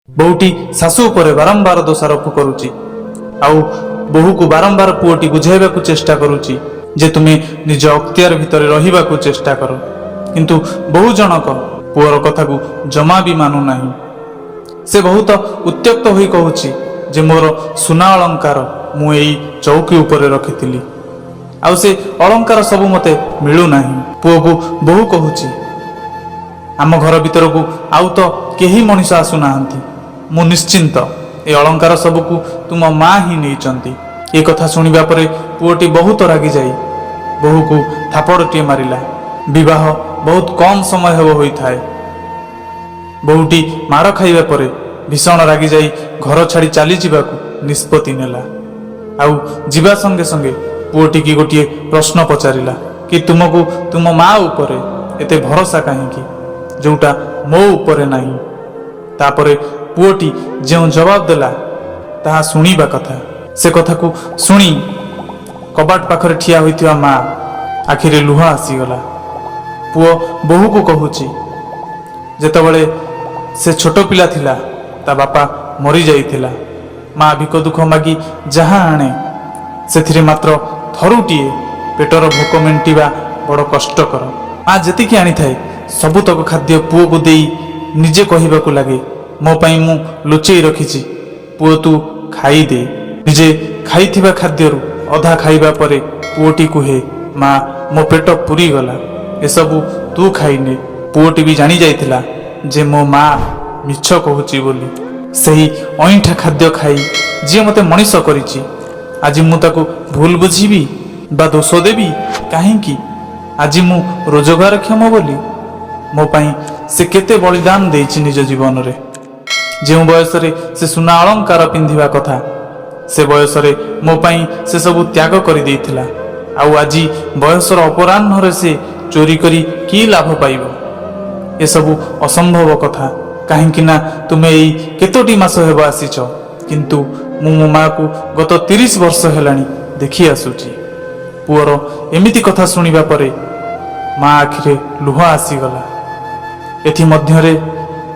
ବୋହୂଟି ଶାଶୁ ଉପରେ ବାରମ୍ବାର ଦୋଷାରୋପ କରୁଛି ଆଉ ବୋହୂକୁ ବାରମ୍ବାର ପୁଅଟି ବୁଝାଇବାକୁ ଚେଷ୍ଟା କରୁଛି ଯେ ତୁମେ ନିଜ ଅକ୍ତିଆର ଭିତରେ ରହିବାକୁ ଚେଷ୍ଟା କର। କିନ୍ତୁ ବୋହୂ ଜଣକ ପୁଅର କଥାକୁ ଜମା ବି ମାନୁନାହିଁ। ସେ ବହୁତ ଉତ୍ତ୍ୟକ୍ତ ହୋଇ କହୁଛି ଯେ ମୋର ସୁନା ଅଳଙ୍କାର ମୁଁ ଏଇ ଚୌକି ଉପରେ ରଖିଥିଲି ଆଉ ସେ ଅଳଙ୍କାର ସବୁ ମୋତେ ମିଳୁନାହିଁ। ପୁଅକୁ ବୋହୂ କହୁଛି, ଆମ ଘର ଭିତରକୁ ଆଉ ତ କେହି ମଣିଷ ଆସୁନାହାନ୍ତି, ମୁଁ ନିଶ୍ଚିନ୍ତ ଏ ଅଳଙ୍କାର ସବୁକୁ ତୁମ ମା ହିଁ ନେଇଛନ୍ତି। ଏ କଥା ଶୁଣିବା ପରେ ପୁଅଟି ବହୁତ ରାଗିଯାଇ ବୋହୂକୁ ଥାପଡ଼ଟିଏ ମାରିଲା। ବିବାହ ବହୁତ କମ୍ ସମୟ ହେବ ହୋଇଥାଏ। ବୋହୂଟି ମାଡ଼ ଖାଇବା ପରେ ଭୀଷଣ ରାଗିଯାଇ ଘର ଛାଡ଼ି ଚାଲିଯିବାକୁ ନିଷ୍ପତ୍ତି ନେଲା। ଆଉ ଯିବା ସଙ୍ଗେ ସଙ୍ଗେ ପୁଅଟିକି ଗୋଟିଏ ପ୍ରଶ୍ନ ପଚାରିଲା କି ତୁମକୁ ତୁମ ମା ଉପରେ ଏତେ ଭରସା କାହିଁକି, ଯୋଉଟା ମୋ ଉପରେ ନାହିଁ? ତାପରେ ପୁଅଟି ଯେଉଁ ଜବାବ ଦେଲା, ତାହା ଶୁଣିବା କଥା। ସେ କଥାକୁ ଶୁଣି କବାଟ ପାଖରେ ଠିଆ ହୋଇଥିବା ମା ଆଖିରେ ଲୁହ ଆସିଗଲା। ପୁଅ ବୋହୂକୁ କହୁଛି, ଯେତେବେଳେ ସେ ଛୋଟ ପିଲା ଥିଲା, ତା ବାପା ମରିଯାଇଥିଲା। ମା ଭିକ ଦୁଃଖ ମାଗି ଯାହା ଆଣେ, ସେଥିରେ ମାତ୍ର ଥରୁଟିଏ ପେଟର ଭୋକ ମେଣ୍ଟିବା ବଡ଼ କଷ୍ଟକର। ମା ଯେତିକି ଆଣିଥାଏ, ସବୁତକ ଖାଦ୍ୟ ପୁଅକୁ ଦେଇ ନିଜେ କହିବାକୁ ଲାଗେ, ମୋ ପାଇଁ ମୁଁ ଲୁଚେଇ ରଖିଛି ପୁଅ, ତୁ ଖାଇଦେ। ନିଜେ ଖାଇଥିବା ଖାଦ୍ୟରୁ ଅଧା ଖାଇବା ପରେ ପୁଅଟି କୁହେ, ମା, ମୋ ପେଟ ପୁରିଗଲା, ଏସବୁ ତୁ ଖାଇନେ। ପୁଅଟି ବି ଜାଣି ଯାଇଥିଲା ଯେ ମୋ ମା ମିଛ କହୁଛି ବୋଲି। ସେହି ଅଇଁଠା ଖାଦ୍ୟ ଖାଇ ଯିଏ ମୋତେ ମଣିଷ କରିଛି, ଆଜି ମୁଁ ତାକୁ ଭୁଲ ବୁଝିବି ବା ଦୋଷ ଦେବି କାହିଁକି? ଆଜି ମୁଁ ରୋଜଗାରକ୍ଷମ ବୋଲି ମୋ ପାଇଁ ସେ କେତେ ବଳିଦାନ ଦେଇଛି ନିଜ ଜୀବନରେ। ଯେଉଁ ବୟସରେ ସେ ସୁନା ଅଳଙ୍କାର ପିନ୍ଧିବା କଥା, ସେ ବୟସରେ ମୋ ପାଇଁ ସେ ସବୁ ତ୍ୟାଗ କରିଦେଇଥିଲା। ଆଉ ଆଜି ବୟସର ଅପରାହ୍ନରେ ସେ ଚୋରି କରି କି ଲାଭ ପାଇବ? ଏସବୁ ଅସମ୍ଭବ କଥା। କାହିଁକି ନା ତୁମେ ଏଇ କେତୋଟି ମାସ ହେବ ଆସିଛ, କିନ୍ତୁ ମୁଁ ମୋ ମାକୁ ଗତ 30 ବର୍ଷ ହେଲାଣି ଦେଖି ଆସୁଛି। ପୁଅର ଏମିତି କଥା ଶୁଣିବା ପରେ ମା ଆଖିରେ ଲୁହ ଆସିଗଲା। ଏଥିମଧ୍ୟରେ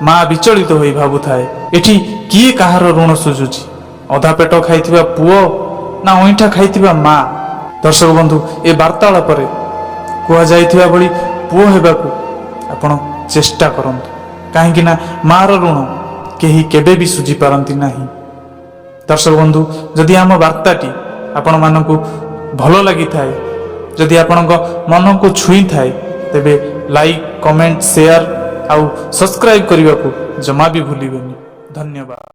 ମା ବିଚଳିତ ହୋଇ ଭାବୁଥାଏ, ଏଠି କିଏ କାହାର ଋଣ ସୁଝୁଛି? ଅଧା ପେଟ ଖାଇଥିବା ପୁଅ ନା ଅଇଁଠା ଖାଇଥିବା ମା? ଦର୍ଶକ ବନ୍ଧୁ, ଏ ବାର୍ତ୍ତାଳାପରେ କୁହାଯାଇଥିବା ଭଳି ପୁଅ ହେବାକୁ ଆପଣ ଚେଷ୍ଟା କରନ୍ତୁ, କାହିଁକି ନା ମାର ଋଣ କେହି କେବେ ବି ସୁଝି ପାରନ୍ତି ନାହିଁ। ଦର୍ଶକ ବନ୍ଧୁ, ଯଦି ଆମ ବାର୍ତ୍ତାଟି ଆପଣମାନଙ୍କୁ ଭଲ ଲାଗିଥାଏ, ଯଦି ଆପଣଙ୍କ ମନକୁ ଛୁଇଁଥାଏ, ତେବେ ଲାଇକ୍, କମେଣ୍ଟ, ସେୟାର ଆଉ ସବସ୍କ୍ରାଇବ୍ କରିବାକୁ ଜମା ବି ଭୁଲିବେନି। ଧନ୍ୟବାଦ।